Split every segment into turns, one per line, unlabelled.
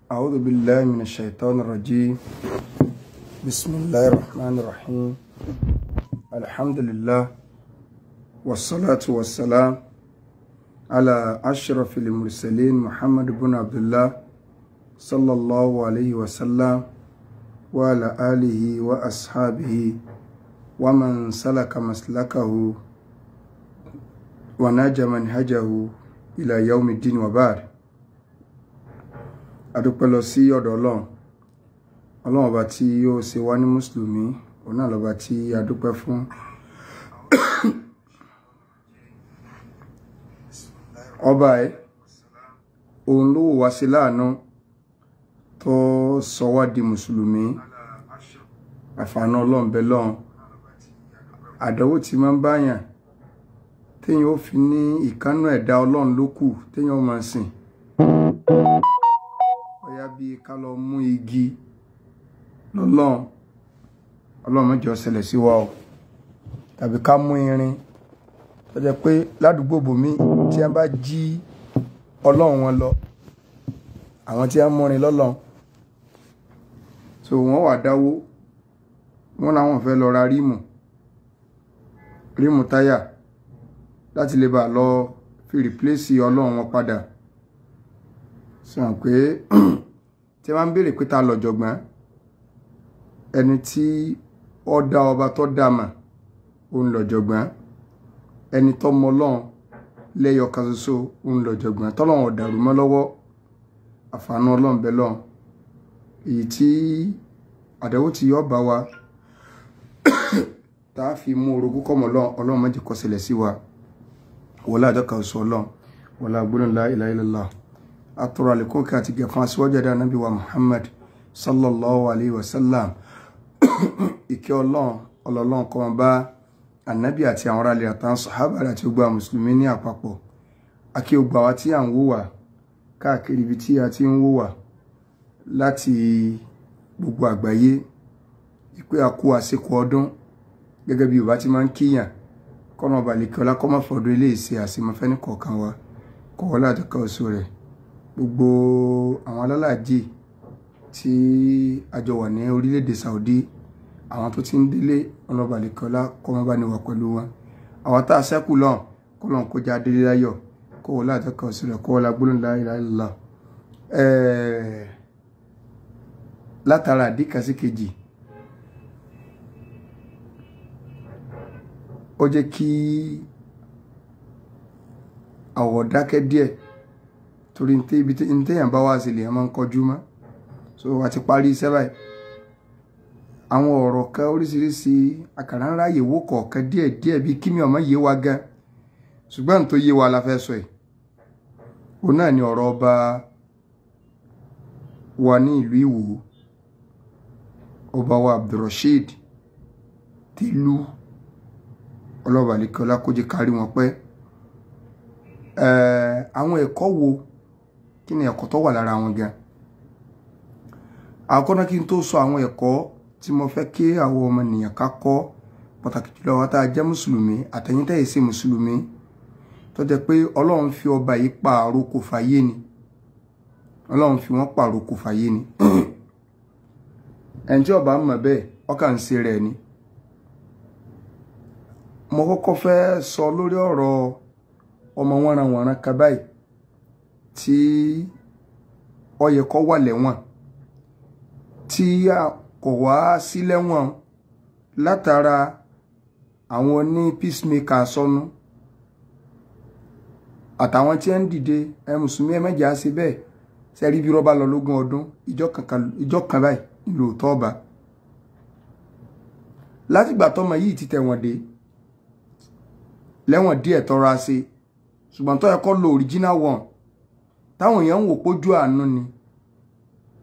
أعوذ بالله من الشيطان الرجيم. بسم الله الرحمن الرحيم. الحمد لله والصلاة والسلام على أشرف المرسلين محمد بن عبد الله صلى الله عليه وسلم وعلى آله وأصحابه ومن سلك مسلكه ونجى منهجه إلى يوم الدين وبعد. Adúpẹ́ lọ sí ọ̀dọ̀ Ọlọ́run. Ọlọ́run ọba tí ó ṣe wá ní mùsùlùmí, òun náà lọ́ba tí a dúpẹ́ fún. Ọba ẹ̀ òun ló wò wá sí láàánú tó sọ wá di mùsùlùmí. Àfààní Ọlọ́run bẹ lọ́run. Àdánwò tí máa ń báyàn téèyàn ó fi ní ìkánú ẹ̀dá Ọlọ́run ló kù téèyàn ó máa sìn. Bí ká lọ mú igi lọ́lọ́run, Ọlọ́run má jẹ́ ó ṣẹlẹ̀ sí wa o, tàbí ká mú irin tó jẹ́ pé ládùúgbò bòmí tí wọ́n bá jí Ọlọ́run wọn lọ, àwọn tí wọ́n múrin lọ́lọ́run, so wọ́n wà dáwó, wọ́n làwọn fẹ́ lọ ra ríìmù táyà láti lè bá lọ fi rìpléṣì Ọlọ́run wọn padà. Sọ pé tí wọ́n ń béèrè pé ta lọ̀jọ̀gbọ́n, ẹni tí ó dá ọba tó dá mà òun lọ̀jọ̀gbọ́n, ẹni tó mọ Ọlọ́run lẹ́yọ kan ṣoṣo òun lọ̀jọ̀gbọ́n, tọ́lọ́run ò dàrú mọ́ lọ́wọ́. Àfààní Ọlọ́run bẹ lọ́run. Èyí tí àdánwò tí yọ bá wa tá a fi mú orogún kọ́mọ Ọlọ́run, Ọlọ́run má jẹ́ kó ṣẹlẹ̀ sí wa. Wọlé àjọkà oṣù Ọlọ́run, wọlé agbóhùn la ilaha illallah. Atọrọ àlékún kí àti gẹ̀ fún aṣíwájú ẹ̀dá Ànábì wa Muhammad sallallahu alayhi wa sallam. Ìkẹ́ Ọlọ́run ọlọ́run kó máa bá Ànábì àti àwọn aráàlú àtàwọn sàhábà àti gbogbo àwọn mùsùlùmí ní àpapọ̀. Akí gbogbo àwa tí à ń wò wá káàkiri ibi tí a ti ń wò wá láti gbogbo àgbáyé, ìpè àkó àsìkò ọdún gẹ́gẹ́ bí Yorùbá ti máa ń kíyàn, kọ́nà balẹ̀kẹ́ ọlá kọ́ máa fọdún ilé ìṣe àṣemọ́fẹ́ ní kọ̀ọ̀kan wa, kọ̀wọ́lá àjọkọ̀ oṣù rẹ̀. Gbogbo àwọn alálàájì tí a jọ wà ní orílẹ̀-èdè Saudi, àwọn tó ti ń délé, ọlọ́balẹ̀kọ́lá kọ́ máa bá ní wà pẹ̀lú wọn. Àwọn tá a ṣẹ́kù lọ́n kọ́ lọ́n kó já délé láyọ̀, kó wọlé àjọkọ̀ oṣù rẹ̀, kó wọlé agbólóhùn la ilaha illallah. Látara àdíkà sí kejì, ó jẹ́ kí àwọ̀ dákẹ́ díẹ̀ torí ibi téèyàn bá wá sí lè máa ń kọjú mọ́. So a ti parí iṣẹ́ báyìí. Àwọn ọ̀rọ̀ kan oríṣiríṣi àkàrà ńlá yèwò kọ̀ọ̀kan díẹ̀ díẹ̀ bíi kí mi ọmọ yé wa gan, ṣùgbọ́n tó yé wa la fẹ́ sọ yìí. Òun náà ni ọ̀rọ̀ ọba wa ní ìlú Ìwó, ọba wa Abdulrasheed Tìlú, ọlọ́balẹ̀kọ́lá kó jẹ́ kárí wọn pẹ́. Àwọn ẹ̀kọ́ wo, kí ni ẹ̀kọ́ tó wà lára wọn gan? Àkọ́kọ́ náà kí n tó sọ àwọn ẹ̀kọ́ tí mo fẹ́ kí àwọn ọmọnìyàn ká kọ́, pàtàkì jùlọ wa tá a jẹ́ mùsùlùmí àtẹ̀yin tẹ́ ẹ ṣe mùsùlùmí, tó jẹ́ pé Ọlọ́run fi ọba yìí pa àrokò fàyè ni. Ọlọ́run fi wọ́n pa àrokò fàyè ni. Ẹni tí ọba mọ̀ bẹ́ẹ̀ ọkà ń ṣe rẹ̀ ni. Mo kọ́kọ́ fẹ́ sọ lórí ọ̀rọ̀ ọmọ wọ́nranwọ̀nran kan báyìí tí ó yẹ kó wà lẹ́wọ̀n, tí kò wá sí lẹ́wọ̀n látara àwọn ní peacemaker sọnù àtàwọn tí ń dìde ẹ mùsùlùmí ẹ mẹ́jà ṣe bẹ́ẹ̀. Sẹ́rí bí rọ́bà lọ lógún ọdún, ìjọ kan báyìí lóòótọ́ ọba. Látìgbà tọmọ yìí ti tẹ̀wọ̀n dé lẹ́wọ̀n díẹ̀ tọra ṣe, ṣùgbọ́n tó yẹ kó lo original one táwọn èèyàn ń wò pójú àánú ni.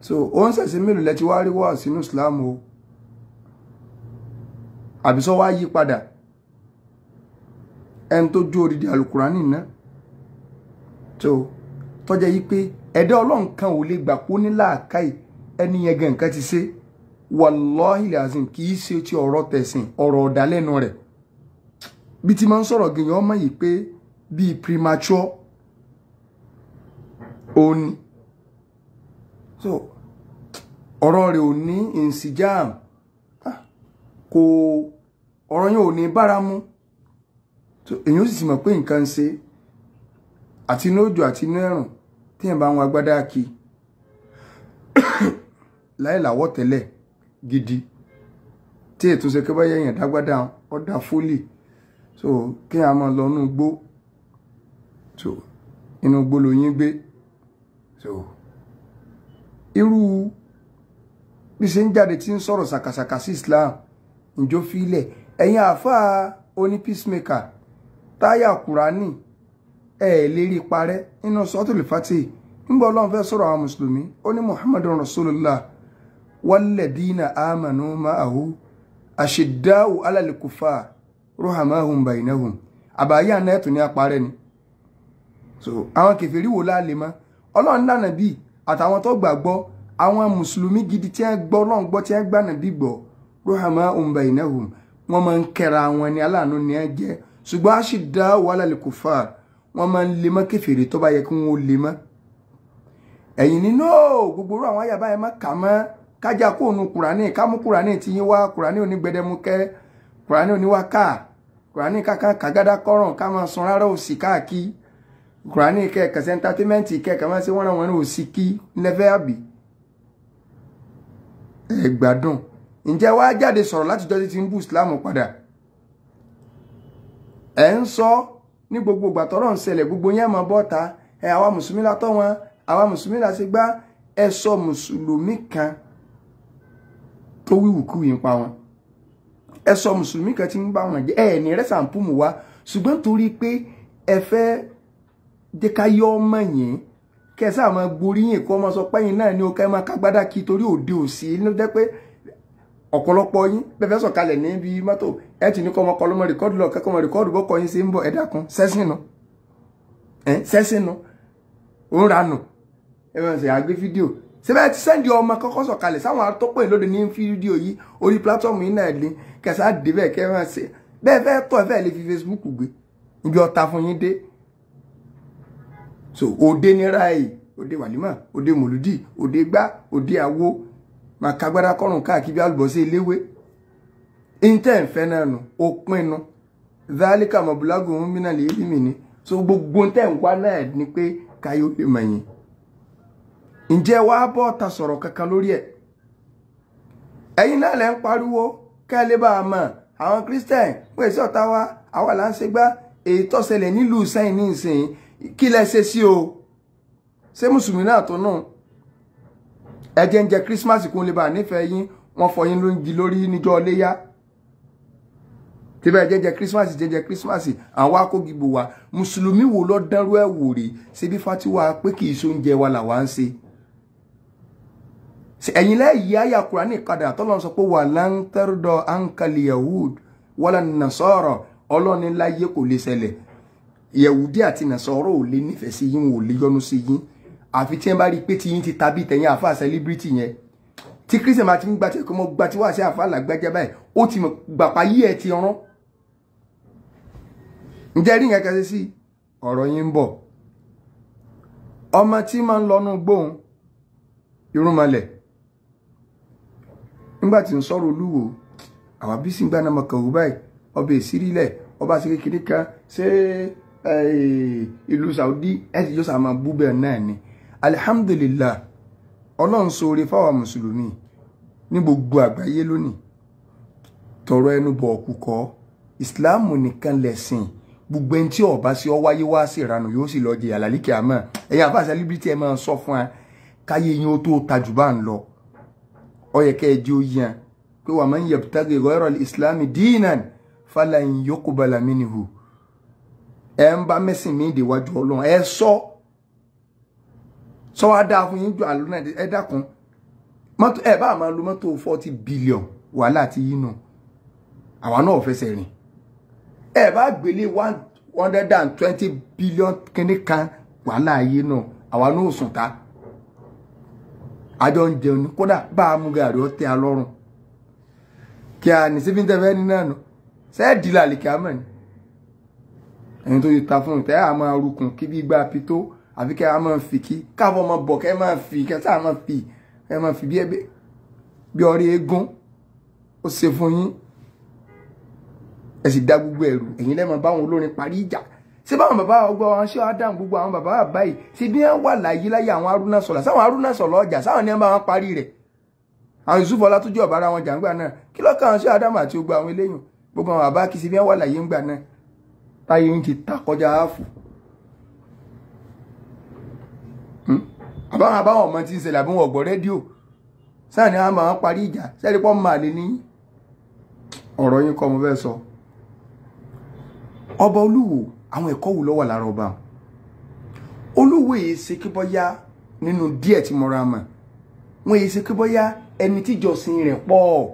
So ó ń ṣẹ̀ṣẹ̀ mélòó lẹ ti wá rí wá sínú Islam o, àbí sọ wá yí padà ẹni tó jó odidi alukurani ná. So tọ́jà yí pé ẹ̀dá Ọlọ́run kan ò lè gbà pó ní làákàyè, ẹni yẹn gan nǹkan ti ṣe. Wallahi lazim, kì í ṣe ti ọ̀rọ̀ tẹ̀sìn, ọ̀rọ̀ ọ̀dàlẹ́nu rẹ̀ bí ti máa ń sọ̀rọ̀ gìyàn ọmọ yìí pé bíi premature òní. So ọ̀rọ̀ rẹ̀ ò ní insijam, kò ọ̀rọ̀ yẹn ò ní bára mu. So èyàn ó sì ti mọ̀ pé nǹkan ń ṣe àti inú òjò àti inú ẹ̀rùn tí yẹn bá ń wa agbádá kí láì làwọ̀ tẹ́lẹ̀ gidi tí ètò ṣe kébọ́ yẹ̀yàn dágbádá ọ̀dà fólì. So kí a máa lọ inú igbó, so inú igbó lóyún gbé. So irú bí ṣe ń jáde tí ń sọ̀rọ̀ ṣàkàṣàkà sí Islam ǹjọ́ fílẹ̀. Ẹ̀yin àáfàá oní peacemaker táyà Kùránì ẹ̀ lè rí parẹ́ nínú Suratul Fatih. Ńgbọ́ Ọlọ́run fẹ́ sọ̀rọ̀ àwọn mùsùlùmí, ó ní Muhammadun Rasulullah walladina amanu ma'ahu ashidda'u 'alal kuffar ruhamahum bainahum. Àbáyá náà tún ní apárẹ́ ni. So àwọn kèfèrí wo láàlè mọ́? Ọlọ́run lánàá bí àtàwọn tó gbàgbọ́, àwọn mùsùlùmí gidi tí wọ́n gbọ́ Ọlọ́run gbọ́ tí wọ́n gbà náà bí gbọ́, ruhamahum bainahum, wọ́n máa ń kẹra wọn ní aláàánú ni ẹ jẹ́. Ṣùgbọ́n ashidda'u 'alal kuffar, wọ́n máa ń lè mọ́ kèfèrí tó bá yẹ kí wọ́n lè mọ́. Ẹ̀yin nínú gbogbo àwọn àyàbá ẹ má kà mọ́, kájà kó nu Kùránì, ká mú Kùránì tí yín wá, Kùránì onígbẹdẹmukẹ́, Kùránì oníwákà, Kùránì kàkà kàgádá kọ́ràn ká máa sun rárá òsì káàkiri, Kùránì kẹ̀kẹ́ sẹ́ńtátẹ́mẹ́ǹtì kẹ̀kẹ́ máa ṣe wọ́n rán wọn ní òsì kí lẹ́fẹ́ àbí. Ẹ gbádùn. Ǹjẹ́ wàá jáde sọ̀rọ̀ látijọ́ tí ti ń bú Islam padà? Ẹ̀ ń sọ ní gbogbo ìgbà tọ́rọ̀ ń ṣẹlẹ̀, gbogbo yẹn máa bọ́ ta ẹ àwa mùsùlùmí la tọ́ wọn, àwa mùsùlùmí la ṣe gbá. Ẹ sọ mùsùlùmí kan tó wíwùkú yìí ń pa wọn, ẹ sọ mùsùlùmí kan tí ń bá wọn jẹ, ẹ ní rẹ́sàmpù mú wa. Ṣùgbọ́n torí pé ẹ fẹ́ jẹ́ ká yọ ọmọ yẹn, kẹ sáà máa gboríyìn kó ọmọ sọ pẹ́yìn náà ní o kẹ́ máa kágbádá kí torí òde òsì ló jẹ́ pé ọ̀pọ̀lọpọ̀ yín bẹ́ẹ̀ fẹ́ sọ̀kalẹ̀ níbi mọ́tò ẹ ti ní kọ́ ọmọ kọlọ́mọ rìkọ́dù lọ kẹ́kọ̀ọ́ rìkọ́dù bọ́kọ yín ṣe ń bọ̀. Ẹ dákun sẹ́sìnù sẹ́sìnù ń ranù ẹ bá ń ṣe àgbé fídíò síbẹ̀ ti sẹ́ndì ọmọ kọ́kọ́ sọ̀kalẹ̀ sáwọn atọ́pọ̀ lóde ní fídíò yìí orí pílátíọ̀mù yìí náà ní kẹsà débẹ̀ kẹ́ máa ṣe bẹ́ẹ̀ fẹ́ tọ́ ẹ fẹ́ lè fi Facebook gbé ibi ọ̀tá fún yín dé. So òde ní ráàyè, òde wàlímà, òde mòlúdì, òde gbá, òde àwo, máa kagbára kọrùn káàkiri bí àlùbọ́sẹ̀ eléwé. Intẹ́ ń fẹ́ náà nù ó pinnu dhalika mablaguhum minal ilmi ni. So gbogbo ntẹ́ ń wá náà ni pé káyọ̀ lè mọ̀ yín. Ǹjẹ́ wàá bọ́ ta sọ̀rọ̀ kankan lórí ẹ̀? Ẹ̀yin náà lẹ́ ń pariwo ká lè bá a mọ̀ àwọn Christian wọ́n èsì ọ̀tá wa, àwa là ń ṣe gbá. Èyí tó ṣẹlẹ̀ nílùú Sẹ́yìn ní ìsìn kí lẹ ṣe sí o? Ṣé mùsùlùmí náà tó náà ẹ jẹ́ ń jẹ Christmas kún lè bá nífẹ̀ẹ́ yín, wọ́n fọ yín lóúnjẹ lórí níjọ́ léyá tí bẹ́ẹ̀ jẹ́ jẹ Christmas jẹ́ jẹ Christmas àwọn akógibò wa. Mùsùlùmí wo lọ dánrú ẹ̀ wò rí? Ṣe bí fatiwa pé kì í ṣoúnjẹ wa làwa ń ṣe? Ẹ̀yin lẹ́yìí àyà Kùránì kadà tọ́lọ́run sọ pé wà láńtẹ́rọ̀dọ̀ ankali yahud wala nasara, ọlọ́ni láyé kò lè ṣẹlẹ̀. Yahudi àti nasara ò lè nífẹ̀ẹ́ sí yín, ò lè yọ́nú sí yín, àfi tí wọ́n bá rí i pé tí yín ti tàbí tẹ̀yìn àfa celebrity yẹn. Tí Christian bá ti ń gba tí ẹ̀kọ́ mọ́ gba tí wàá sí àfa làgbájá báyìí, ó ti mọ̀ gbàpá yí ẹ̀ ti rán. Ǹjẹ́ rí nǹkan kan ṣe sí ọ̀rọ̀ yín ń bọ̀? Ọmọ tí máa ń lọ́nu gbóhùn irúnmọlẹ̀ nígbà tí ń sọ̀rọ̀ olúwo àwọn bí sì ń gbaná mọ̀kànwó báyìí, ọbẹ̀ ìsírílẹ̀ ọba ṣe kékeré kan ṣé ìlú Saudi ẹ̀ sì yóò sàmà bú bẹ́ẹ̀ náà ni. Alihamudulillah, Ọlọ́run ṣoore fáwọn mùsùlùmí ní gbogbo àgbáyé lónìí. Tọrọ ẹnu bọ̀ ọ̀kùkọ ìsìláàmù nìkan lẹ̀sìn. Gbogbo ẹni tí ó bá sí ọ wáyé wá sí ìranù yóò sì lọ jẹ àlàlíkè àmọ́. Ẹ̀yin àfáà celebrity ẹ máa sọ fún wa káyé yín ó tó tajù bá ń lọ. Ó yẹ kẹ́ ẹ jẹ́ ó yàn pé wa man yabtaghi ghayra al-islami dinan falan yuqbala minhu. Ẹ ń bá mẹ́sìn mí ìdíwájú Ọlọ́run ẹ sọ sọ wá dáa fún yín ju àlọ́ náà. Ẹ dákun mọ́tò ẹ bá máa lo mọ́tò 40 billion wàhálà àti yín nù, àwa náà fẹsẹ̀ rìn. Ẹ bá gbélé 120 billion kìíní kan wàhálà ayé náà, àwa náà sùn ta. Àjọ ń jẹun ní kódà bá a mú gàrí ọtẹ alọ́run kí a ní síbi tẹ́fẹ́ ní náà nù sẹ́ẹ̀dì làlìkí àmọ́ ni. Ẹni tó ti ta fún ìtẹ́ àmọ́ arúkùn kí bí gbá pitó Àfi kẹ́ a máa fi kí káàbọ̀ máa bọ̀ kẹ́ máa fi kẹ́ sáà máa fi kẹ́ máa fi bí ọrí eégún ó ṣe fún yín. Ẹ sì dá gbogbo ẹ̀rù ẹ̀yin lẹ́mọ̀ báwọn olórin parí ìjà. Ṣé báwọn bàbá ọgbọ́n wọn ṣé Adam gbogbo àwọn bàbá bàbá yìí ṣe bí wọ́n wà láyé láyé àwọn Haruna Sọlá sáwọn Haruna Sọlá ọjà sáwọn ní wọ́n bá wọn parí rẹ̀. Àwọn Yusuf Ọlátúnjí ọ̀bára wọn jàǹgbà náà kí lọ́kàn ṣé Adam àti gbogbo àwọn eléyìn gbogbo àwọn bàbá kì í ṣe bí wọ́n wà láyé ńgbà náà táyé ń ti ta kọjá áàfù. Àbáwọn àbáwọn ọmọ tí ń ṣẹlẹ̀ àbí wọn ọ̀gbọ́ rédíò sáà ni wọ́n máa parí ìjà sẹ́ni pọ́ máa lè ní ọ̀rọ̀ yín kọ́ mo fẹ́ sọ. Ọba Olúwo àwọn ẹ̀kọ́ wo ló wà lára ọba Olúwo? Yìí ṣe kí bọ́yá nínú díẹ̀ tí mo ra mọ̀ wọ́n yìí ṣe kí bọ́yá ẹni tíjọsìn rẹ̀ pọ̀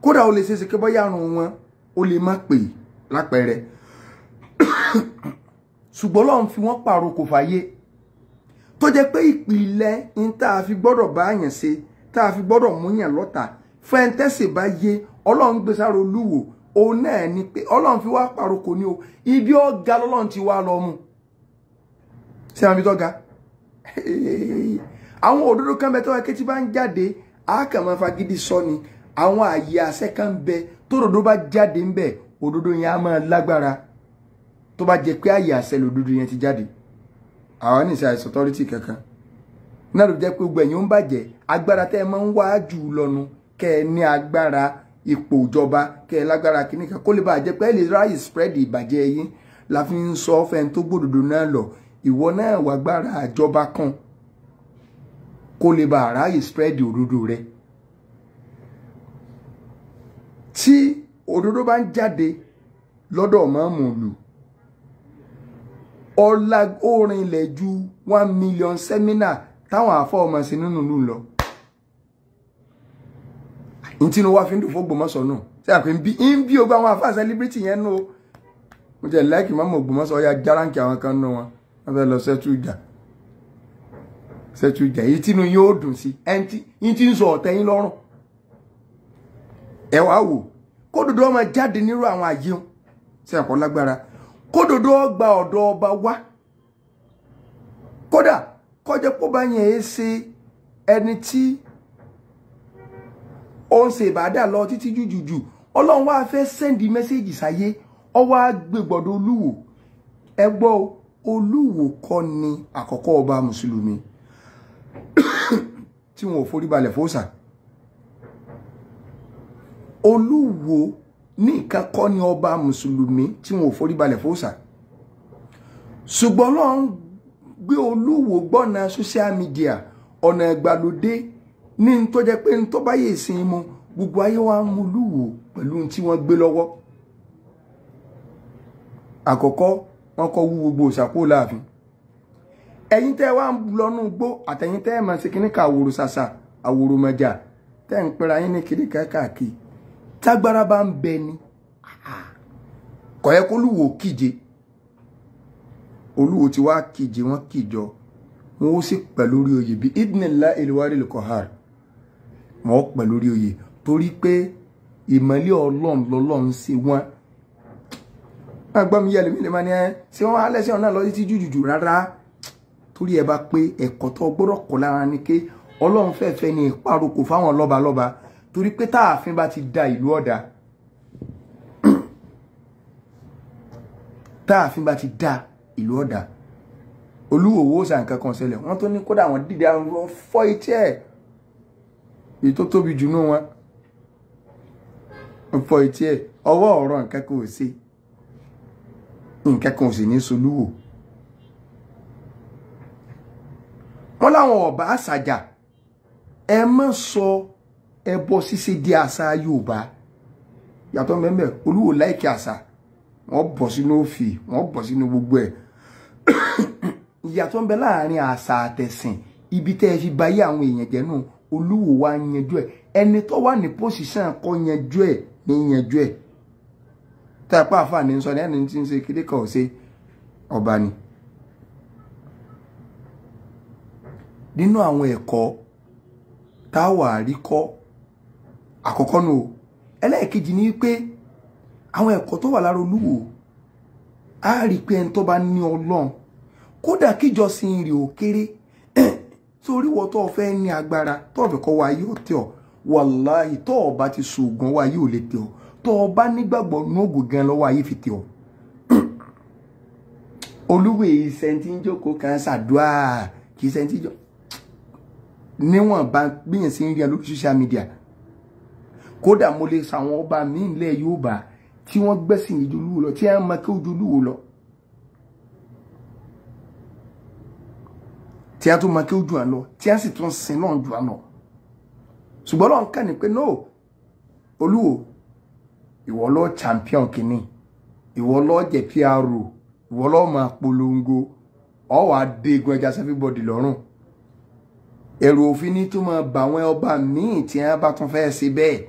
kódà ó lè ṣe ṣe kí bọ́yá àrùn wọn ó lè má pè lápẹẹrẹ ṣùgbọ́n Ọlọ́run fi wọ́n pààrọ̀ kò fàyè tó jẹ́ pé ìpìlẹ̀ ń tá a fi gbọ́dọ̀ bá yàn ṣe tá a fi gbọ́dọ̀ mú yàn lọ́ta fẹ́ntẹ́sì bá yé Ọlọ́run gbé sára Olúwo òun náà ni pé Ọlọ́run fi wá pàrokò ní o ibi ọ̀gá lọ́lọ́run ti wá lọ mú ṣé àwọn ibi tó ga àwọn òdodo kan bẹ tó wá kétí bá ń jáde a kàn máa fagídí sọ ni àwọn àyè àṣẹ kan bẹ tó òdodo bá jáde ń bẹ òdodo yẹn á máa lágbára tó bá jẹ pé àyè àṣẹ lòdodo yẹn ti jáde. Àwọn ní ìṣe àìsàn authority kankan náà ló jẹ́ pé gbogbo ẹ̀yin ń bàjẹ́ agbára tẹ́ ẹ máa ń wá jù lọ́nu kẹ́ ẹ ní agbára ipò ìjọba kẹ́ ẹ lágbára kìíní kan kó lè bàa jẹ́ pé ẹ lè ráyè spread ìbàjẹ́ yín la fi ń sọ fẹ́ni tó gbòdòdó náà lọ ìwọ náà wà gbára àjọba kan kó lè bàa ráyè spread òdodo rẹ. Tí òdodo bá ń jáde lọ́dọ̀ mọ́ọ̀mù lù ọ̀la orin ilẹ̀ ju 1 million seminar táwọn àfọ́ ọmọ sí nínú ìlú lọ. Ntínú wá fi ń dùn fún Ògbómọ̀ṣọ́ náà ṣé àpè ń bí ogun àwọn àfáà celebrity yẹn nù o. Mo jẹ́ láìkì mọ́mọ́ Ògbómọ̀ṣọ́ ọ̀ya járáǹkì àwọn kan nù wọn wọ́n fẹ́ lọ sẹ́tù ìjà sẹ́tù ìjà èyí tínú yóò dùn sí ẹni tí ń sọ ọ̀tẹ̀ yín lọ́rùn. Ẹ wá wò kódòdó ọmọ jáde nírú àwọn àyè wọn ṣe àpọ̀ lágbára kódòdó ọgbà ọ̀dọ̀ ọba wá kódà kọjá pọ́ bá yẹn ẹ ṣe ẹni tí ó ń ṣe ìbàdà lọ títí jújùjù Ọlọ́run wá fẹ́ sẹ́ndì mẹ́sẹ́jì sáyé ọwọ́ àgbègbọ̀dọ̀ Olúwo. Ẹ gbọ́ Olúwo kọ́ ni àkọ́kọ́ ọba mùsùlùmí tí wọn ò forí balẹ̀ fóòsà. Olúwo ní nǹkan kọ́ ni ọba mùsùlùmí tí wọn ò forí balẹ̀ fóòsà ṣùgbọ́n Ọlọ́run gbé Olúwo gbọ́nà social media ọ̀nà ìgbàlódé ní n tó jẹ́ pé n tó báyé ìsìn mu gbogbo ayé wa ń mú Olúwo pẹ̀lú ohun tí wọ́n gbé lọ́wọ́. Àkọ́kọ́ wọ́n kọ́ wú gbogbo òṣàkó láàfin. Ẹ̀yin tẹ́ wá ń lọ́nú gbó àtẹ̀yin tẹ́ máa ṣe kíníkà àwòrò ṣàṣà àwòrò mọ̀jà tẹ́ ń pera yín ní kíníkà káàkiri tágbára bá ń bẹ ni kò yẹ kó Olúwo kíje. Olúwo ti wá kíje wọ́n kíjọ wọn ó sì pẹ̀ lórí oyè bí idinla ìlúwárí lùkọ̀hár wọn pẹ̀ lórí oyè torí pé ìmọ̀lẹ́ Ọlọ́run lọ́lọ́run ṣe wọ́n. Gbọ́n mi yẹlẹ̀mí lè máa ní ẹ́ ṣé wọ́n á lẹ́sẹ̀ ọ̀nà lọ títí jújùjù rárá torí ẹ bá pé ẹ̀kọ́ tó gbọ́dọ̀ kọ́ lára ni pé Ọlọ́run fẹ́ẹ́fẹ́ ni ìparokò fáwọn lọ́balọ́ba torí pé táàfin bá ti da ìlú ọ̀dà táàfin bá ti da ìlú ọ̀dà Olúwo wo sàn kankan ṣẹlẹ̀ wọ́n tó ní kódà wọ́n dìde àwọn fọ́ etí ẹ̀ èyí tó tóbi jù nú wọn fọ́ etí ẹ̀ ọwọ́ ọ̀rọ̀ nǹkan kan ò sí nǹkan kan ò sì ní solúwò. Wọ́n láwọn ọba àṣàjà ẹ má sọ ẹbọ ṣíṣe di àṣà Yorùbá yàtọ̀ mẹ́mẹ́ Olúwo láìkí àṣà wọ́n bọ̀ sínú òfì wọ́n bọ̀ sínú gbogbo ẹ̀. Ìyàtọ̀ ń bẹ láàrin àṣà àtẹ̀sìn ibi tẹ́ ẹ fi bayé àwọn èèyàn jẹ́ nù Olúwo wa yanjú ẹ̀ ẹni tó wà ní pòsíṣàn kọ́ yanjú ẹ̀ ní yanjú ẹ̀ tá a pa àfààní ń sọ ní ẹni tí ń ṣe kéde kan ò ṣe ọba ni. Nínú àwọn ẹ̀kọ́ táwa rí kọ́ àkọ́kọ́ nù o ẹlẹ́ẹ̀kejì ni pé àwọn ẹ̀kọ́ tó wà lára Olúwo Á rí pé ẹni tó bá ní Ọlọ́run, kódà kíjọsìn rẹ̀ ò kéré, torí wọ́n tó fẹ́ ní agbára tó fẹ́ kọ́ wa yóò tẹ̀ ọ́, wàláhì tó o bá ti ṣoògùn wa yóò lè tẹ̀ ọ́. Tó o bá nígbàgbọ́ nóògùn gan lọ́wọ́ ayé fi tẹ̀ ọ́. Olúwe ìsẹ̀ntì ń jókòó kan ṣàdúrà, kì í sẹ́ntì jọ níwọ̀n bá gbìyànjú sí ń rí ẹ lórí social media. Kódà mo lè sàwọn ọba mi ilẹ̀ Yorùbá tí wọ́n gbẹ́sìn ìjolúwo lọ, tí wọ́n mọ kí ojúlúwo lọ, tí wọ́n tún mọ kí ojú à lọ, tí wọ́n sì tún sin náà ju à lọ. Ṣùgbọ́n lọ́n kàn ní pé no, Olúwo ìwọ lọ champion kìíní, ìwọ lọ jẹ PRO, ìwọ lọ máa polongo, ọ wàá dé egun ẹja everybody lọ́rùn. Ẹ̀rù òfin ní tó máa bà àwọn ọba míì tí wọ́n bá tún fẹ́ ṣe bẹ́ẹ̀.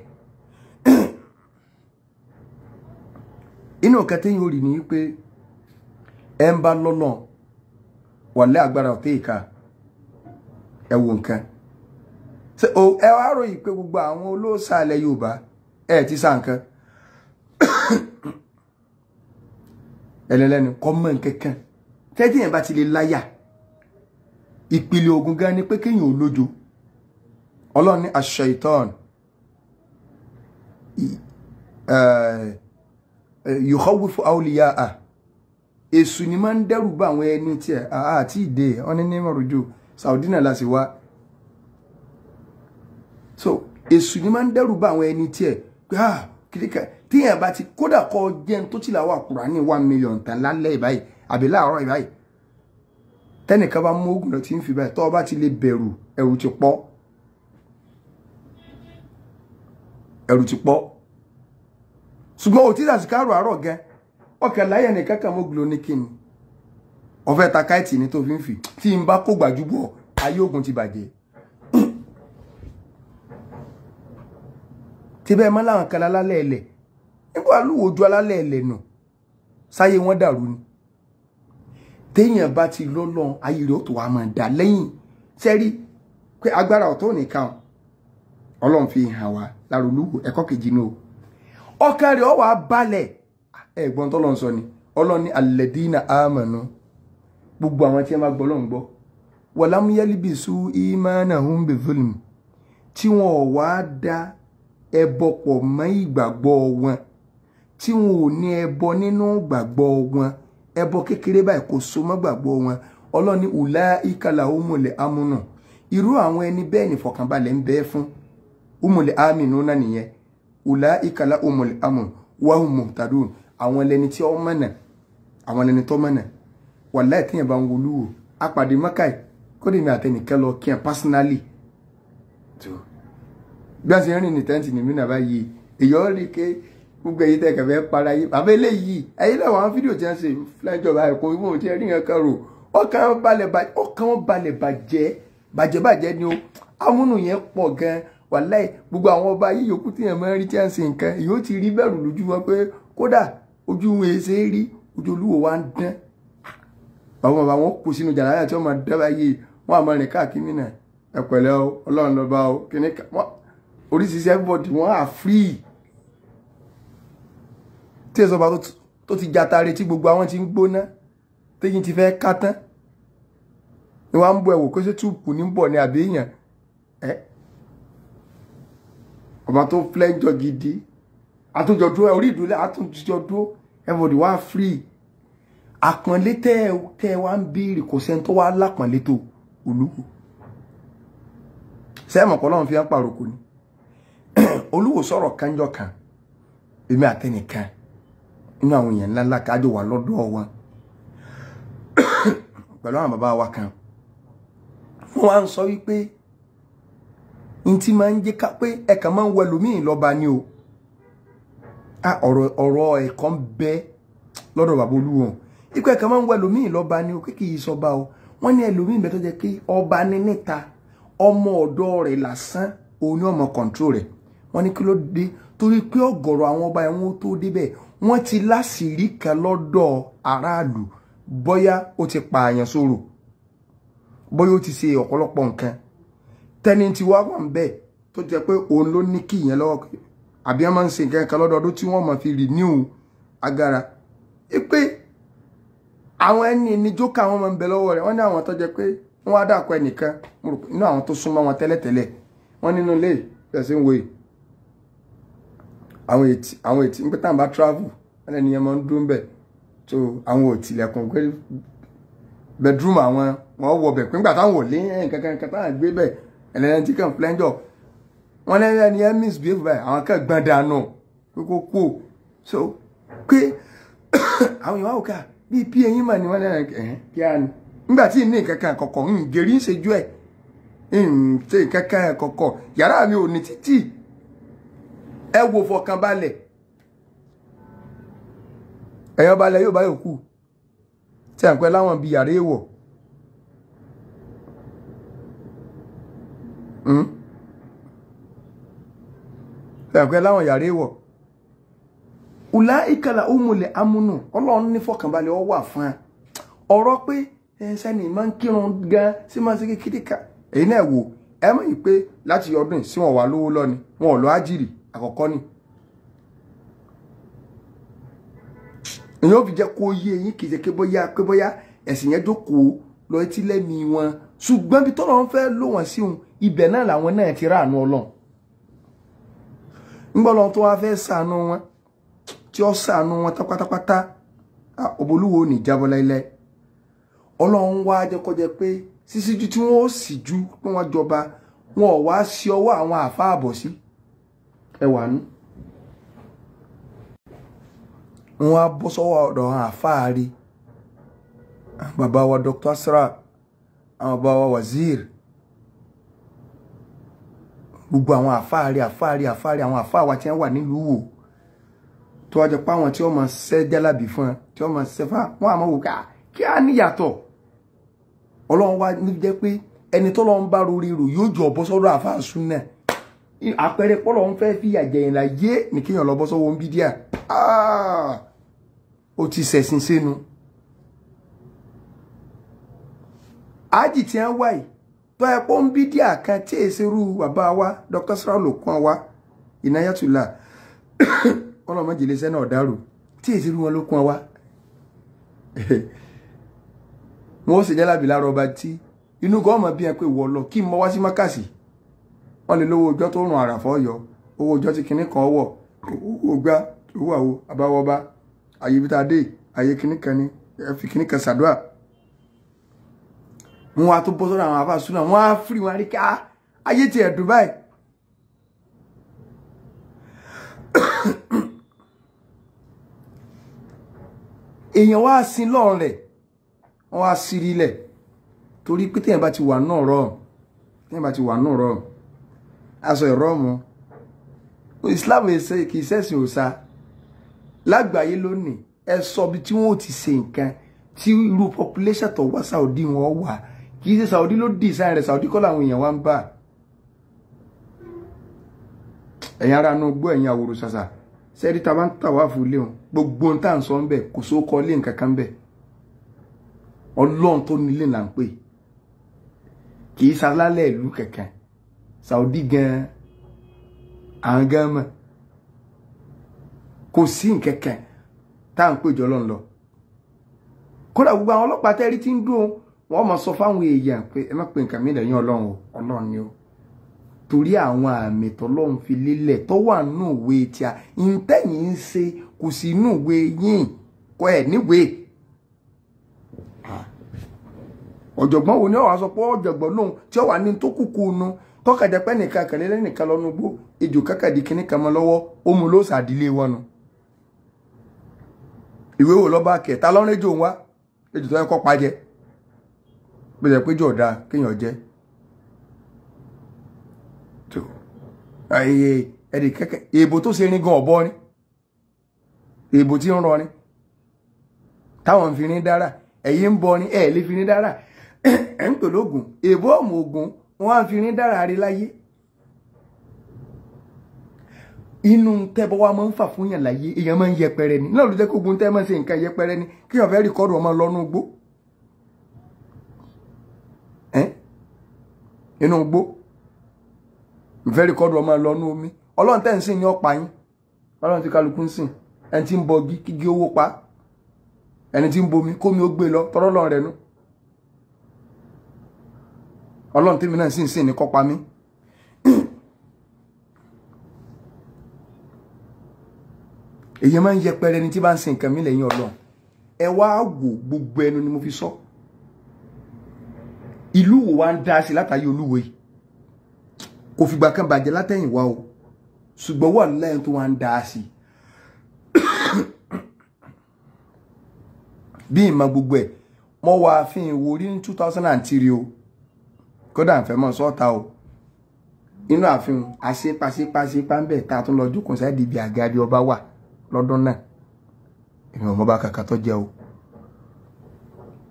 Inú nǹkan téèyàn ò rí ni pé ẹ ń bá lọ́nà wàlẹ́ agbára ọ̀tẹ́ ìka ẹ wo nǹkan. Ẹ wá ròyìn pé gbogbo àwọn olóòṣà ilẹ̀ Yorùbá ẹ ti sá nǹkan. Ẹlẹ́lẹ́ni kọ́ mọ́ nǹkan kan. Tẹ́tí yẹn bá ti lè láyà, ìpìlẹ̀ ogun gan ni pé kéèyàn ò lójo. Ọlọ́run ní aṣ-ṣaitan yukhawwifu awliya'a, èṣù ni máa ń dẹ́rù bá àwọn ẹni tiẹ̀ àti ìdè wọn ní mọ̀rọ̀jò Saudi náà láti wá. So èṣù ni máa ń dẹ́rù bá àwọn ẹni tiẹ̀ pé kìlíkà tíyẹn bá ti kódà kọ́ jẹun tó ti làwọn Kùránì 1 million tán lálẹ́ ìbáyìí àbí láàárọ̀ ìbáyìí, tẹ́nìkan bá mú oògùn lọ tí ń fi báyìí, tọ́ ọ bá ti lè bẹ̀rù, ẹ̀rù ti pọ̀, ẹ̀rù ti pọ̀. Ṣùgbọ́n òtí àsìkárò àárọ̀ gan ọkẹ̀ láyẹ̀ nìkan kan mọ́gùn lóní kíni ọ̀fẹ́ ta káìtì ní tó fi ń fi tí n bá kó gbàjúbọ̀ ayé ogun ti bàjẹ́. Tí bẹ́ẹ̀ mọ́ láwọn kan lálẹ́ ẹlẹ̀ nígbà lúwo ojú alálẹ̀ ẹlẹ̀ nù sáyé wọn dàrú ni. Téèyàn bá ti lọ́lọ́ ayé rẹ̀ ó tó wá máa dà lẹ́yìn sẹ́rí pé agbára ọ̀tọ̀ nìkan Ọlọ́run fi hàn wá lára Olúwo. Ẹ̀kọ́ kejì ní o, ọkàn rẹ̀ ó wá balẹ̀. Ẹ̀gbọ́n tọ́lọ́run sọ ni, Ọlọ́run ní alladina amanu, gbogbo àwọn tí wọ́n bá gbọ́ Ọlọ́run gbọ́, walam yalbisu imanahum bizulm, tí wọn ò wá da ẹbọ pọ̀ mọ́ ìgbàgbọ́ wọn, tí wọn ò ní ẹbọ nínú ìgbàgbọ́ wọn, ẹbọ kékeré báyìí kò so mọ́ gbàgbọ́ wọn. Ọlọ́run ní ulaika lahumul amnu, irú àwọn ẹni bẹ́ẹ̀ ní fọkànbalẹ̀ ń bẹ fún. Humul aminuna nìyẹn, ulaika lahumul amnu wa hum muhtadun, àwọn ẹlẹni tí ó mọ̀nà, àwọn ẹlẹni tó mọ̀nà. Wàláhì tíyẹn bá ń wolúwo apàdé mọ́kàì kódé mi àtẹnìkan lọ kí ẹ personally tó bí a ṣe ń rìn ní tẹ́ǹtì ní mí báyìí, èyàn rí ké gbogbo èyí tẹ́ kẹfẹ́ para yìí bàbá eléyìí ẹ̀yìn lọ́wọ́ àwọn fídíò tí wọ́n ṣe fúlẹ́jọba ẹ̀kọ́ ìwọ̀n tí ẹ rí nǹkan rò, ọkàn balẹ̀ bàjẹ́ bàjẹ́ bàjẹ́ ni ó amúnú yẹn pọ̀ gan. Wàláhì gbogbo àwọn ọba yìí yòókù tí yẹn máa ń rí tí wọ́n ṣe nǹkan èyí ó ti rí bẹ̀rù lójú wọn pé kódà ojú wọn èsè rí, ojú Olúwo wa ń dán. Bàbá bàbá wọn kù sínú jàláyà tí wọ́n máa dán báyìí, wọ́n á máa rìn káàkiri náà, ẹ pẹ̀lẹ́ o, Ọlọ́run lọ́ba o, kìnìún kan oríṣiríṣi everybody wọ́n á free. Tí èso ọba tó ti jatare tí gbogbo àwọn ti ń gbóná téyín ti fẹ́ ká tán ni wọ́n á ń bọ ẹ̀wò kó ṣe túùpù ní bọ̀ ní àbí èèyàn ẹ̀ ọba tó flẹ́ńjọ gidi àtúnjọ dúró orí ìdúlé àtúnjọ dúró everybody wá free. Àpọ̀nlé tẹ́ ẹ wá ń béèrè kò sẹ́ni tó wá lápọ̀nlé tó Olúwo. Sẹ́ẹ̀mọ̀ kọ́ lọ́run fi ń pàrokò ni. Olúwo sọ̀rọ̀ kánjọ́ kan, èmi àtẹnìkan inú àwọn èèyàn ńláńlá kájọ wà lọ́dọ̀ wọn pẹ̀lú àwọn bàbá wa kan. Wọ́n wá ń sọ wípé n tí máa ń jẹ́ ká pé ẹ̀kan máa ń wọ ẹlòmíì lọ́ba ni o. Ọ̀rọ̀ ẹ̀kọ́ ń bẹ lọ́dọ̀ bàbá Olúwo. Ikú ẹ̀kan máa ń wọ ẹlòmíì lọ́ba ni o, kí kìí sọba o. Wọ́n ní ẹlòmíì bẹ tó jẹ́ pé ọba ní níta, ọmọ ọ̀dọ́ rẹ̀ lásán òun ni ọmọ kọ̀ǹtró rẹ̀. Wọ́n ní kí ló dé? Torí pé ọ̀gọ̀rọ̀ àwọn ọba ẹ̀wọ̀n tó débẹ̀ wọ́n ti láṣìírí kan lọ́dọ̀ aráàlú, bóyá ó ti pààyàn sọ̀rọ̀, bóyá ó ti ṣe ọ̀pọ̀lọpọ̀ nǹkan. Tẹ́ni tí wá wà ń bẹ̀ tó jẹ́ pé òun ló ní kí ìyẹn lọ́wọ́, àbí wọ́n máa ń ṣe nǹkan kan lọ́dọọdún tí wọ́n máa fi renew agbára. Pé Àwọn ẹni ní jókà wọn máa ń bẹ lọ́wọ́ rẹ̀. Wọ́n ní àwọn tó jẹ́ pé wọ́n wá dàkọ ẹnìkan nínú àwọn tó súnmọ́ wọn tẹ́lẹ̀tẹ́lẹ̀. Wọ́n nínú ilé ìfẹsẹ̀ ń wo yìí. Àwọn ètí ń pẹ́ tá à ń bá travel, wọ́n lẹ́ni yẹn máa ń dún bẹ̀. So àwọn ò tilẹ̀kùn pé bedroom àwọn wọ́n wọ bẹ̀ pé ńgbà táwọn ò lé nǹkan kan táwọn gbé bẹ̀ ẹlẹ́ni tí kàn flẹ́ńjọ̀. Wọ́n lẹ́ni ẹni yẹn misbehave báyìí, àwọn kan gbọ́n dànù pé kó kú. So pé àwọn èèyàn wá òkà bíi pí eyín mà ní wọ́n lẹ́nu ẹ̀hẹ́n kí á ní. Nígbà tí ní nǹkan kan kọ̀kọ̀ ń gèrí ń ṣejú ẹ̀ ń ṣe nǹkan kan kọ̀kọ̀ yàrá mi ò ní títì ẹ wo fọkànbalẹ̀ ẹ̀yàn balẹ̀ yóò bá yòókù tí à ń pẹ́ láwọn bíi yàrá èèwọ̀. Tí à ń pẹ́ láwọn yàrá èèwọ̀. Ùlá ìkàlà òmùlẹ̀ amúnù ọlọ́run ní fọkànbalẹ̀ ọ wà fún ẹ. Ọ̀rọ̀ pé sẹ́ni máa ń kírun gan sí máa ń ṣe kékeré ká èyí náà wò ẹ mọ̀ yìí pé láti ọdún sí wọn wà lówó lọ́ni wọn ò lọ ájìrì àkọ́kọ́ ni. Èyí ò fi jẹ́ kó yé eyín kì í ṣe pé bóyá ẹ̀sìn yẹn jókòó lọ etí lẹ́mìí wọn ṣùgbọ́n bí tọ́lọ́ ń fẹ́ lò wọ́n sí òun ibẹ̀ náà làwọn náà ti ráàánú ọlọ́run. Ńgbọ́ lọ́n tó wá fẹ́ ṣàánú wọn tí ó ṣàánú wọn tán pátápátá òbólúwo ní jábọ́ láíláí. Ọlọ́run wá jẹ́ kó jẹ́ pé sísíjú tí wọ́n ó sì ju pé wọ́n jọba wọn ò wá sí ọwọ́ àwọn àáfàá àbọ̀ sí ẹwà nú. Wọ́n á bọ́ sọ́wọ́ ọ̀dọ̀ àwọn àáfàá rí bàbá wa Dr. Asra, àwọn bàbá wa Wazir, gbogbo àwọn àáfàá rí àáfàá rí àáfàá rí àwọn àáfàá wa tí wọ́n wà nílùú wò tó wá jẹ́ pé àwọn tí wọ́n máa ṣẹ́ jálàbí fún ẹ tí wọ́n máa ṣẹ́ fá wọ́n àmọ́ wò ká kí á níyàtọ̀. Ọlọ́run wá ní jẹ́ pé ẹni tó lọ́n bá rori rò yóò jọ bọ́ sọ́dọ̀ àáfàá súnà. Àpẹẹrẹ pọ́lọ̀ ń fẹ́ fìyà jẹyìn láyé ní kéèyàn lọ bọ́ sọ́wọ́ ń bí díà. Ó ti ṣẹ̀sìn sínú. Ájì tí wọ́n wáyìí tó ẹ pọ́ ń bí díà kan tí èsì rú bàbá wa Dr. Sara ló kún wa Inayatullah ọlọ́mọ jìlẹsẹ́ náà dàrú tí èsì rú wọn ló kún wa. Wọ́n sì jẹ́lábì lára ọba tí inú gan ọmọ bí ẹ pé wọ́ lọ kí n mọ wá sí mákàsì. Wọ́n lè lówó ọjọ́ tó rùn àràfọ́ yọ owó ọjọ́ tí kinní kan wọ̀ owó gbá owó àwo àbáwọ́bá àyè ibi tá a dé àyè kinní kan ní ẹ fi kinní kan ṣàdúrà. Wọ́n á tó bọ́ sọ́dọ̀ àwọn àfáà súnà wọ́n á fìrì wọn rí ká ayé ti ẹ̀ Dubai. Èèyàn wá sin lọ́rùn rẹ̀ wọ́n wá sírí lẹ̀ torí pé téèyàn bá ti wà náà rọrùn téèyàn bá ti wà náà rọrùn aṣọ ìrọ́mù Islam kì í ṣẹ̀sìn òòṣà lágbàáyé lónìí. Ẹ sọ bí tí wọ́n ò ti ṣe nǹkan tí irú population tó wá Saudi wọn wà kì í ṣe Saudi ló design rẹ̀ Saudi kọ́ làwọn èèyàn wá ń bà. Ẹ̀yin ará inú gbọ́ ẹ̀yin àwòrò ṣàṣà sẹ́rí ta bá ń tà wá fún ilé wọn gbogbo ohun tá à ń sọ ń bẹ̀ kò sóko ilé nǹkan kan bẹ̀. Ọlọ́run tó nílé là ń pè kì í ṣalálẹ̀ ìlú kankan Saudi gan àwọn gan mọ̀ kò sí nǹkankan tá à ń pè jọ lọ́n lọ. Kódà gbogbo àwọn ọlọ́pàá tẹ́rí tí ń dùn wọ́n máa sọ fáwọn èèyàn pé ẹ má pe nǹkan mi lẹ́yìn Ọlọ́run o Ọlọ́run ni o torí àwọn àmì tọ́lọ́run fi lélẹ̀ tó wà nù ìwé tí a ìtẹ̀yìn ń ṣe kò sí nù ìwé yín kọ́ ẹ̀ níwèé. Ọ̀jọ̀gbọ́n wo ni ó wá sọ pé ọ̀jọ̀gbọ́n lòun tí ó wà ní tó kúkú nu tọ́kàjẹ́ pé nìkan kàlẹ́ nìkan lọ́nu gbó ejò kákàdí kínní kan mọ́ lọ́wọ́ ó mu ló sàdílé wọn nu. Ìwé wo lọ́ba kẹta lọ́rùn ejò ń wá ejò tó yẹ kọ́ pajẹ bó ṣe pé jọ ọ̀dà kéèyàn jẹ́ tó ayé ẹ̀dì kẹ́kẹ́ èèbò tó ṣe rin gan ọ̀bọ ni èèbò tí ń rọ ni táwọn fi rin dára ẹ̀yin ń bọ ni ẹ̀ lè fi rin dára ẹ̀ ń pè lóògùn èèbò ọ̀mù ògùn wọn á fi rin dára rí láyé. Inú tẹ́bọ̀ wa máa ń fà fún yàn láyé èèyàn máa ń yẹpẹrẹ ni náà ló jẹ́ kó ogun tẹ́ máa ń ṣe nǹkan yẹpẹrẹ ni kí èèyàn fẹ́ rìkọ́dù ọmọ lọ́nú igbó inú igbó fẹ́ rìkọ́dù ọmọ lọ́nú omi ọlọ́run tẹ́ ń sìn ní ọ̀pá yín ọlọ́run tí kálukú ń sìn ẹni tí ń bọ kígi owó pa Ẹni tí ń bomi kómi ó gbé lọ tọrọ lọ rẹ nu. Ọlọ́run tèmi náà sì ń sìn ní kọ́ pa mí. Èyí máa ń yẹpẹrẹ ẹni tí bá ń sin nǹkan mi lẹ́yìn Ọlọ́run. Ẹ wá wò gbogbo ẹnu ni mo fi sọ. Ìlú wo wá ń dá sí látàyè Olúwo yìí? Kò fìgbà kan bàjẹ́ látẹ̀yìnwá o, ṣùgbọ́n wà lẹ́yìn tó wá ń dá sí. Bí ìmọ̀ gbogbo ẹ̀, mo wà ààfin Ìwó rí ní 2003 o. Kódà ń fẹ́ mọ́ sọ́ta o. Inú ààfin àṣepàṣepàṣepà ń bẹ̀ tá a tún lọ jókòó sáà ibi àga bí ọba wà lọ́dún náà. Èmi ò mọ̀ bá kàkà tó jẹ́ o.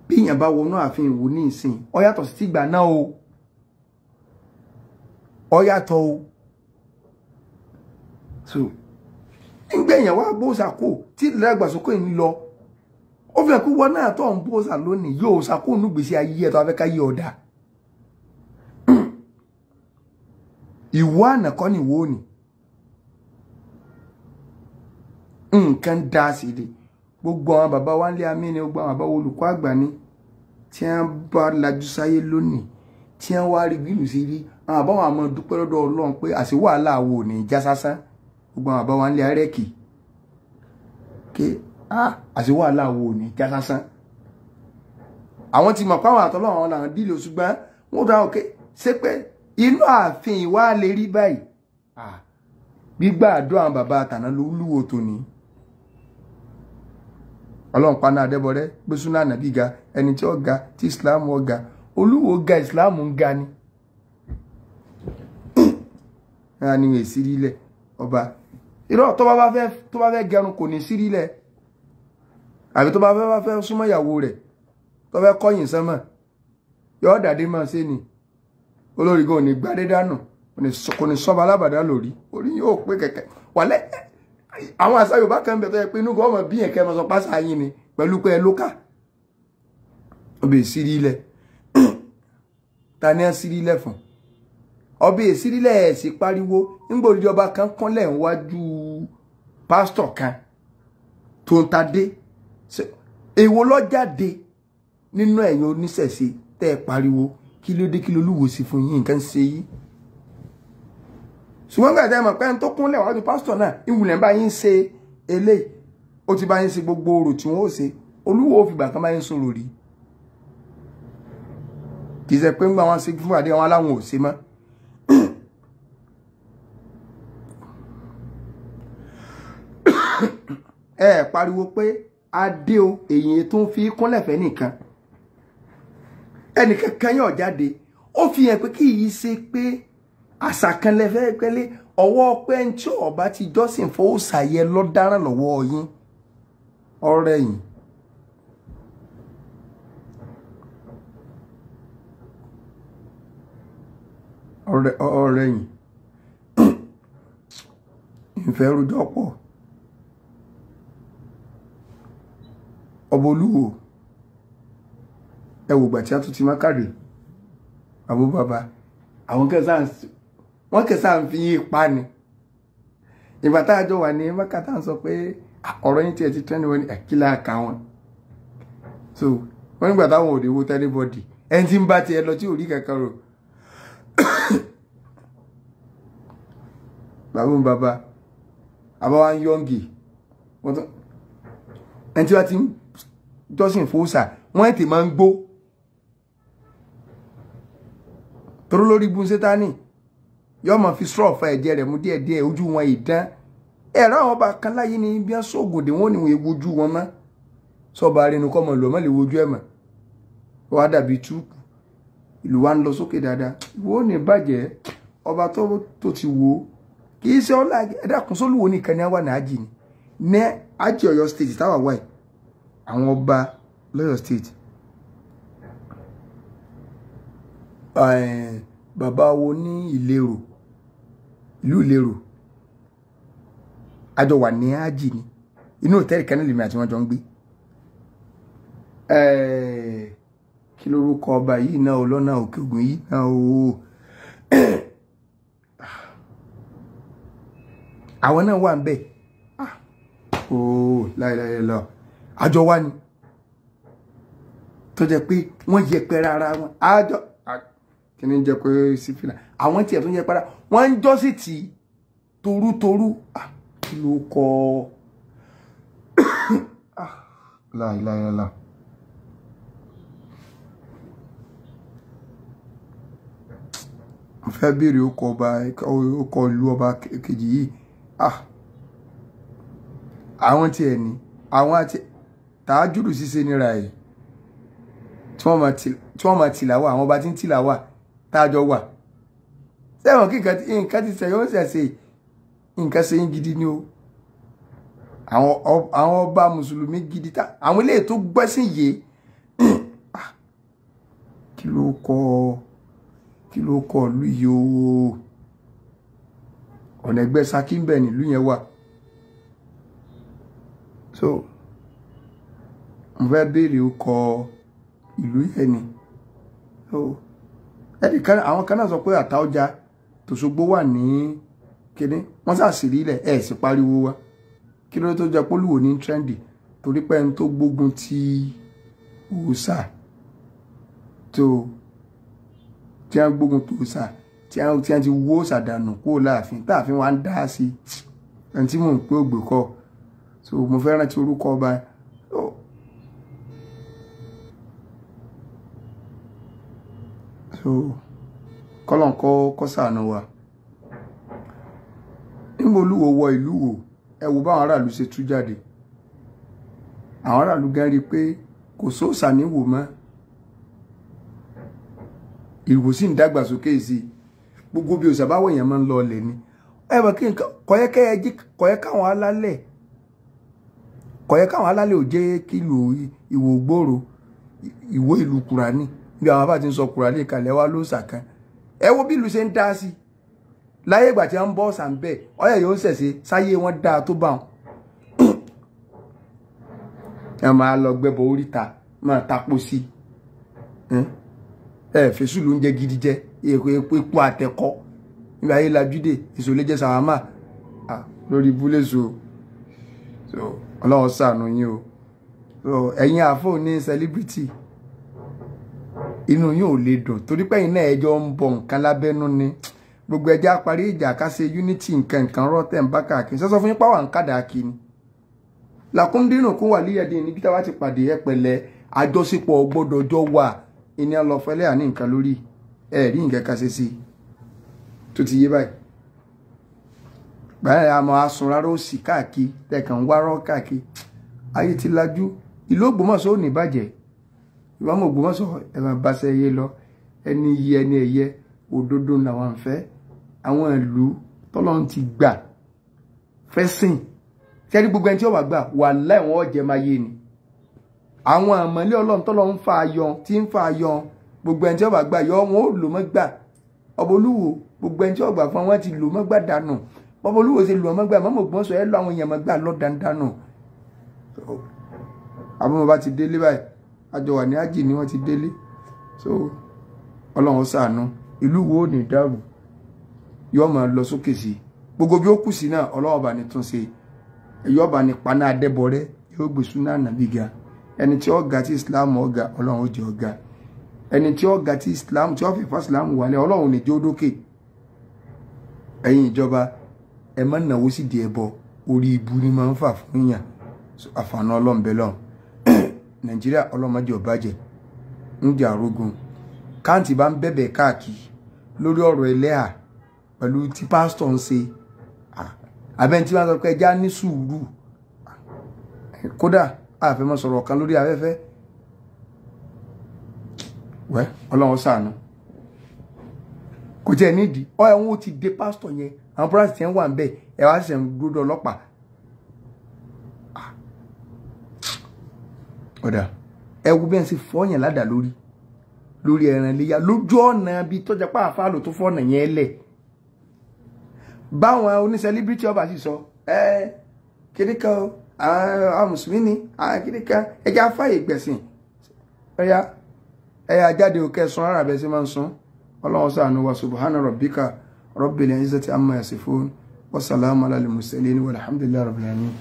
Bí èèyàn bá wọnú ààfin Ìwó ní ìsìn, ó yàtọ̀ sí tìgbà náà o. Ó yàtọ̀ o. So, nígbà èèyàn wá gbóòsà kò tí ìdàgbàsókè ń lọ, ó fi hàn pé wọn náà tó ń gbóòsà lónìí yóò ṣàkóso nígbèsí ayé ẹ̀ tó afẹ́ ká yí ọ̀dà. Ìwọ àná kọ́ ni ìwọ òní. Nǹkan dá sí i. Gbogbo àwọn bàbá wa ń lé amí ni, gbogbo àwọn bàbá olùkọ́ àgbà ni tí wọ́n bá lajú sáyé lónìí, tí wọ́n wá rí bílù sí rí, àwọn bàbá wọn àmọ́ dúpẹ́ lọ́dọ̀ Ọlọ́run pé àṣì wàhálà wo ní já sásán. Gbogbo àwọn bàbá wa ń lé arẹ́kì ké àṣì wàhálà wo ní já sásán. Àwọn ti mọ̀ pé àwọn àtọ́lọ́ àwọn làwọn dílé, ṣùgbọ́n wọ́n dá òkè ṣé pé inú ààfin ìwà lè rí báyìí. Gbígbà àdúrà àwọn bàbá àtàná ló lúwo tòní. Ọlọ́run paná Adébọrẹ́ gbé súnà ànàbí ga, ẹni tí ó ga tí Islam ó ga, Olúwo ga Islam ń ga ni. Ẹ̀rọ ni èsì rílẹ̀ ọba. Irọ́ tó bá fẹ́ gẹrun kò ní sí rílẹ̀. Àbí tó bá fẹ́ súnmọ́ ìyàwó rẹ̀ tó fẹ́ kọ́yìn sánmọ̀, yóò dàdé máa ṣe ni. Olórí gan ò ní gbadé dànù, kò ní sọ́ba alábàdá lórí, orí yóò pé kẹ̀kẹ́. Wàlẹ́ àwọn àṣà Yorùbá kan bẹ̀ tó yẹ pé inú gan ọmọ bí yẹn kẹ́ mọ́ sọ pásá yín ni pẹ̀lú pé ẹ lókà. Ọbẹ̀ ìsírí ilẹ̀. Ta ni ẹ sírí ilẹ̀ fún? Ọbẹ̀ ìsírí ilẹ̀ ẹ̀ sì pariwo nígbà òdìdí ọba kan kúnlẹ̀ níwájú pásítọ̀ kan tó ń ta dé. Èwo ló jáde nínú ẹ̀yin oníṣẹ̀ṣe tẹ́ ẹ pariwo kí ló dé, kí ló lúwo sí fún yín, nǹkan ṣe yí? Ṣùgbọ́n gbàdá ẹ mọ̀ pé ẹni tó kúnlẹ̀ wájú pásítọ̀ náà ìwùlẹ̀ bá yín ṣe eléyìí, ó ti bá yín ṣe gbogbo orò tí wọ́n ó ṣe. Olúwo ò fìgbà kan bá yín sọ̀rọ̀ rí. Kì í ṣe pé ńgbà wọn ṣe fún àdé wọn aláwọn ò ṣe mọ́. Ẹ pariwo pé adé o, èyí tó ń fi kúnlẹ̀ fẹ́ nìkan, ẹnìkan kan yóò jáde. Ó fi hàn pé kì í ṣe pé àṣà kan lẹ́fẹ́ pẹ́lẹ́ ọwọ́ pé ń tí ọba ti jọ́sìn fowósàyẹ lọ́dáràn lọ́wọ́ yín ọ̀rẹ́ yìí. Ọ̀rẹ́ yìí ìfẹ́ rojọ́ pọ̀. Ọba Olúwo ẹ wò gbà tí a tún ti má kàrí àbó bàbá àwọn wọ́n kẹsà ń fi yín pa ni. Ìgbà tá a jọ wà ní mọ́kàtà ń sọ pé ọ̀rọ̀ yín tiẹ̀ ti tẹ́ ni wọ́n ní ẹ̀kílà ká wọn. So wọ́n nígbà táwọn ò rí owó tẹ́lifọ̀dì ẹni tí ń bá tiẹ̀ lọ tí ò rí kankan rò. Bàbá ń bàbá àbá wa ń yọ̀ǹgì ẹni tí wọ́n ti ń jọ́sìn fòósà wọ́n ètè máa ń gbó. Toró lórí bú Sátánì yóò máa fi straw fa ẹ̀jẹ̀ rẹ̀ mú díẹ̀díẹ̀, ojú wọn ìdán. Ẹ̀rọ àwọn ọba kan láyé ní bí wọ́n sóògùn dé wọ́n ní wọ́n wojú wọn mọ́. Sọba arẹnu kọ́ mọ̀ lọ́ mọ́ lè wojú ẹ̀ mọ́. Wọ́n á dàbí túùpù. Ìlú wa ń lọ sókè dáadáa. Ìwọ ò ní bàjẹ́. Ọba tó ti wò ó. Kì í ṣe ọlá ẹ̀dá kan sólùwò nìkan ní àwa náà jì ní. Ní àjì Ọ̀yọ́ state táwa wáyé, àwọn ọba lọ́yọ̀ state. Bàbá wo ní Ìlérò, ìlú Ìlérò, àjọ wà ní ájì ni, inú òtẹ́ẹ̀lì kan nílùú mi àti wọn jọ ń gbé. Kí lórúkọ ọba yìí náà lọ́nà Òkè Ògùn yìí náà o? Àwọn náà wà ń bẹ̀. Ooo láìláì lọ, àjọ wa ni. Tó jẹ́ pé wọ́n yẹpẹrẹ ara wọn. Àjọ kí ni jẹ́ pé sífìlà àwọn tiẹ̀ tó ń yẹpẹrẹ wọ́n ń jọ́sìn tì í torútorú. Kí ló kọ́? La ilaha illallah. Mo fẹ́ béèrè ó kọ ọba, ó kọ ìlú ọba kejì yìí. Àwọn tiẹ̀ ní àwọn àti tàájúrù ṣíṣe nira ẹ̀ tí wọ́n máa tìlàwà, àwọn ọba tí ń tìlàwà tájọ wà sẹ́wọ̀n kí nǹkan ti sẹ́yìn ó ń ṣẹ̀ṣẹ̀ nǹkan ṣe ń gidi ni o. Àwọn ọba mùsùlùmí gidi tá àwọn ilé tó gbẹ́sìn yé. Kí ló kọ ìlú yìí o? Ọ̀nà ẹgbẹ́ Ṣakí ń bẹ̀ nílùú yẹn wà. So mo fẹ́ béèrè ó kọ ìlú yẹn ni. So ẹnìkan àwọn kan náà sọ pé Àtaọ́jà tÒṣogbo wà ní kíní, wọ́n ṣàṣírí ilẹ̀ ẹ̀ sì pariwo wa. Kí ló tó jẹ́ pólúwò ní trendy? Torí pé ẹni tó gbógun ti òòṣà tó tí wọ́n gbógun tó òòṣà tí wọ́n ti wó òòṣà dànù kúrò láàfin táàfin wa ń dá sí ẹni tí mò ń pé ògbè kọ́. So mo fẹ́ rántí orúkọ ọba. So kọ́lọ̀ kọ́ ṣàánú wa. Nígbà Olúwo wọ ìlú wo, ẹ wo báwọn aráàlú ṣe tú jáde. Àwọn aráàlú gan rí i pé kò sóòṣà níwò mọ́, ìwò sì ń dàgbàsókè sí i. Gbogbo bí òòṣà báwọ̀ èèyàn máa ń lọ ọlẹ̀ ni. Ẹ mọ̀ kí nǹkan kọ̀yẹ́ káwọn alálẹ̀, kọ̀yẹ́ káwọn alálẹ̀ ò jẹ́ kí ìlú ìwò gbòòrò, ìwò ìlú Kùránì bí àwọn bá ti ń sọ Kùránì kalẹ̀ wá lóòṣà kan. Ẹ wo bí ìlú ṣe ń dá sí láyé ìgbà tí wọ́n ń bọ́ ọ̀sà ń bẹ̀, ọ̀yẹ̀ yóò ń ṣẹ̀ṣẹ̀ sáyé wọn dáa tó bá wọn. Ẹ máa lọ gbẹ́bọ oríta máa tapo sí ẹ fèsù ló ń jẹ gidi jẹ epo àtẹkọ níbi ayé lajúdé èso lè jẹ sàwámà lórí ibúlé. So Ọlọ́run ṣàánú yín o. Ẹ̀yin àfọ̀ ní celebrity, inú yín ò lè dùn torí pé ẹ̀yin náà ẹjọ́ ń bọ nǹkan lábẹ́nú ni. Gbogbo ẹja parí ìjà ká ṣe unity nǹkan nǹkan rọ́tẹ̀ ń bá káàkiri sọ́sọ́ fún yín pàwọn àǹkádà kiri làkúndínù kún wà líyẹ̀dín níbi táwa ti pàdé ẹ pẹ̀lẹ́ àjọṣepọ̀ gbọ́dọ̀ jọ wà. Ìní ọlọ́fẹ́lẹ́ àní nǹkan lórí ẹ rí nǹkan kan ṣe sí tó ti yé báyìí. Báyìí àmọ́ asun rárá ó sì káàkiri tẹ̀kàn ń wárọ́ káàkiri. Ayé ti lajú, ìlú Ògbómọ̀ṣọ́ ò ní bàjẹ́. Ìwọ́n Ògbómọ̀ṣọ́ ẹ̀ máa bá ṣe yé lọ. Ẹni yí ẹni ẹ̀yẹ òdodo làwọn ń fẹ́. Àwọn ìlú tọ́lọ́run ti gbà fẹ́sìn sẹ́rí gbogbo ẹni tí ó wà gbà wà láìwọ̀n ọ̀jẹ̀ máa yé ni. Àwọn àmọ́lé Ọlọ́run tọ́lọ́run ń fa ayọ̀ tí ń fa ayọ̀ gbogbo ẹni tí ó wà gbà yọ wọn ò lò mọ́ gbà. Ọba Olúwo gbogbo ẹni tí ó gbà fún wọn ti lò mọ́ gbà dànù. Ọba Olúwo ṣe lò mọ́ gbà mọ́mọ́ Ògbómọ̀ṣọ́ ẹ lọ àwọn èèyàn mọ́ gbà lọ dandanù. Àbọ̀mọ̀ bá ti délé báyìí, àjọ wà ní ájì ni wọ́n ti délé. So Ọlọ́run ṣàánú ìlú wo ní dàrú, yóò máa lọ sókè sí gbogbo bí ó kù sí náà. Ọlọ́run bá ní tún ṣe, yóò bá ní paná adẹ́bọrẹ́, yóò gbé súnà nàbí ga. Ẹni tí ó ga tí Islam ọ̀gá, Ọlọ́run ó jẹ́ ọ̀gá. Ẹni tí ó ga tí Islam tí ó fi fa Islam wálẹ̀, Ọlọ́run ní jẹ́ ó dókè. Ẹ̀yin ìjọba ẹ má náwó sí di ẹbọ, orí ibu ni máa ń fà fún yàn. Àfààní Ọlọ́run bẹ́ẹ̀ lọ́n. Nàìjíríà Ọlọ́run má jẹ́ ó bàjẹ́, ń jà arógun. Káǹtì bá ń bẹ̀bẹ̀ káàkiri lórí ọ̀rọ̀ ẹlẹ́hà pẹ̀lú tí pásítọ̀ ń ṣe, abẹ́ni tí wọ́n sọ pé ẹja ní sùúrù. Kódà àfẹ́mọ́ sọ̀rọ̀ kan lórí afẹ́fẹ́ wẹ́, Ọlọ́run ṣàánú. Kò jẹ́ nídìí ọ ẹ̀wọ̀n ó ti dé pásítọ̀ yẹn, àwọn pírásì tí ń wà ń bẹ̀ ẹ̀ wá ṣẹ̀ ń gbódò ọlọ́pàá. Ọ̀dà ẹ wo bí wọ́n ṣe fọ́yàn ládàá lórí ẹran iléyà lójú ọ̀nà bíi tọ́jà pàápàá lò tó fọ́nà yẹn lẹ̀. Báwọn oníṣẹ́líbítì ọba sì sọ ẹ kiri kan àwọn mùsùlùmí ni àwọn kiri kan ẹjẹ afáyè gbẹ̀sìn ẹyà ẹyà jáde òkè sun ara bẹ́ẹ̀ sí máa ń sun. Ọlọ́run ṣàánú wa. Subhana rabbika rabbil izzati amma yasifun wa salamun alal mursalin walhamdulillahi rabbil alamin.